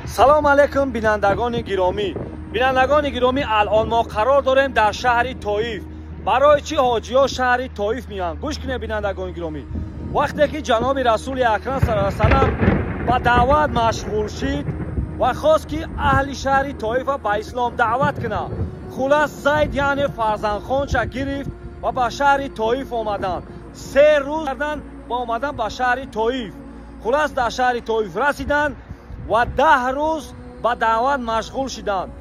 Салом алейкум, бинандагони гиромӣ. Бинандагони гиромӣ, алон мо қарор дорем дар шаҳри Тоиф. Барои чӣ ҳоҷиҳо шаҳри Тоиф меоянд? Гӯш кунед, бинандагони гиромӣ. Вақте ки ҷаноби Расули Акрам саллаллоҳу алайҳи васаллам ба даъват машғул шид ва хост ки аҳли шаҳри Тоифа ба ислом даъват кунад, хулас Зайд, яъне фарзандхонча гирифт ва ба шаҳри Тоиф омаданд. 3 рӯз кардан ва омадан ба шаҳри Тоиф. Хулас дар шаҳри Тоиф расиданд ва 10 рӯз ба даъват машғул шиданд.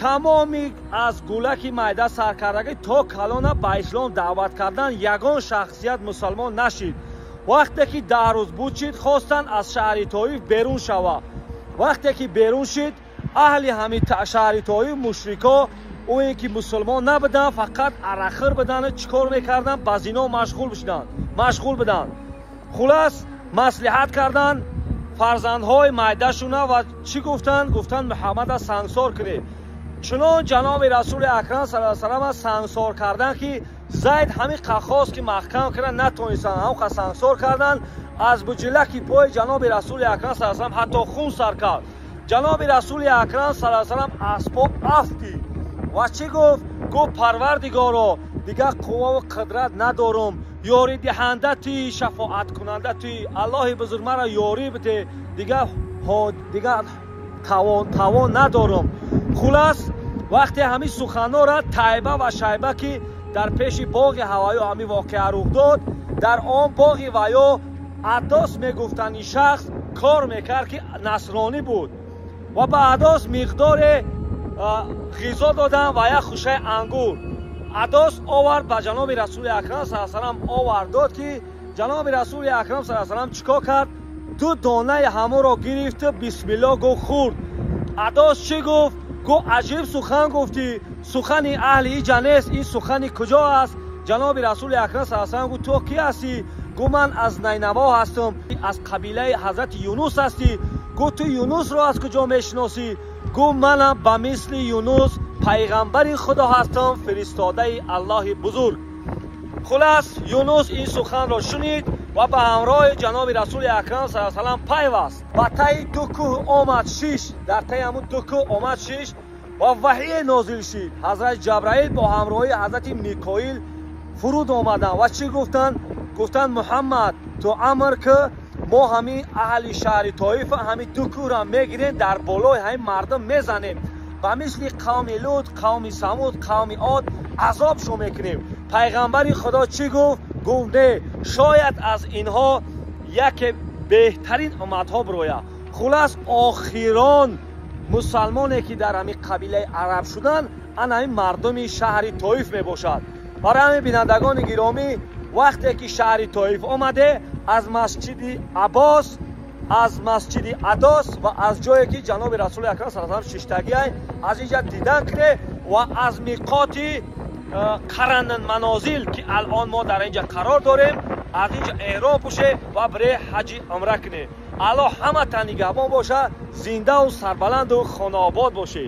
Тамоми аз гулаки майда саркардагӣ то калона ба ислом даъват кардан, ягон шахсият мусалмон нашид. Вақте ки 10 рӯз буд шид, хостанд аз шаҳри Тоиф берун шава. Вақте ки берун шид, аҳли ҳамин шаҳри Тоиф мушрико, ое ки мусулмон набуданд, фақат арақхӯр буданд, чӣ кор мекарданд? Ба зино машғул буданд. Хулас маслиҳат карданд фарзандҳои майдашуна ва чӣ гуфтанд? Гуфтанд Муҳаммада сангсор кунед. Чунон ҷаноби Расули Акрам саллаллоҳу алайҳи васаллам сангсор карданд, ки Зайд ҳамин хост ки маҳкам кунад, натонистанд, ҳамқа сангсор карданд. Аз буҷилаки пои ҷаноби Расули Акрам саллаллоҳу алайҳи васаллам ҳатто хун сар кард. Ҷаноби Расули Акрам саллаллоҳу алайҳи васаллам аз по афтид ва чӣ гуфт? Гуфт: Парвардигоро, дигар қувваву қудрат надорум, ёридиҳанда туи, шафоаткунанда туи, Аллоҳи бузург маро ёрӣ бите, дигар тавон надорум. Хулас вақте ҳамин суханҳоро Тайба ва Шайба, ки дар пеши боғи ҳаваё ҳамин воқеа рух дод, дар он боғи ваё Адос мегуфтанд, ин шахс кор мекард, ки насронӣ буд, ва ба Адос миқдоре ғизо доданд ва як хушаи ангур Адос овард ба ҷаноби Расули Акрам саллаллоҳу алайҳи васаллам овард дод, ки ҷаноби Расули Акрам саллаллоҳу алайҳи васаллам чӣ кор кард? 2 донаи ҳамонро гирифту бисмилло гуфт, хӯрд. Адос чӣ гуфт? Гуфт: аҷиб сухан гуфтӣ, сухани аҳли иҷа нест, ин сухани куҷо аст? Ҷаноби Расули Акрам саллаллоҳу алайҳи васаллам гуфт: ту кӣ ҳастӣ? Гуфт: ман аз Найнаво ҳастам, аз қабилаи ҳазрати Юнус ҳастӣ. Гуфт: ту Юнусро аз куҷо мешиносӣ? Гуфт: манам ба мисли Юнус пайғамбари Худо ҳастам, фиристодаи Аллоҳи бузург. Хулас Юнус ин суханро шунид ва ба ҳамроҳи ҷаноби Расули Акрам саллаллоҳу алайҳи васаллам пайваст. Ба таи 2 кӯҳ омад шиш, дар таи ҳамун 2 кӯҳ омад шиш ва ваҳие нозил шид. Ҳазрати Ҷабраил бо ҳамроҳи ҳазрати Микоил фуруд омаданд ва чӣ гуфтанд? Гуфтанд: Муҳаммад, ту амр ки мо ҳамин аҳли шаҳри Тоифа ҳамин 2 кӯҳро мегирем, дар болои ҳамин мардум мезанем, ба мисли қавми Лут, қавми Самуд, қавми Од азобшо мекунем. Пайғамбари Худо чӣ гуфт? Гуфт: не, шояд аз инҳо яке беҳтарин умматҳо бирояд. Хулас охирон мусалмоне ки дар ҳамин қабилаи араб шуданд, ана ҳамин мардуми шаҳри Тоиф мебошад. Барои ҳамин бинандагони гиромӣ, вақте ки шаҳри Тоиф омаде, аз масҷиди Аббос, аз масҷиди Адос ва аз ҷое ки ҷаноби Расули Акрам саллаллоҳу алайҳи васаллам шиштагиай, аз инҷа дидан кунед ва аз миқоти Қаранн манозил, ки алон мо дар инҷа қарор дорем, аз инҷа эҳром пӯшед ва бире ҳаҷи умра кунед. Аллоҳ ҳаматан нигаҳбон бошад, зиндаву сарбаланду хонаобод бошед.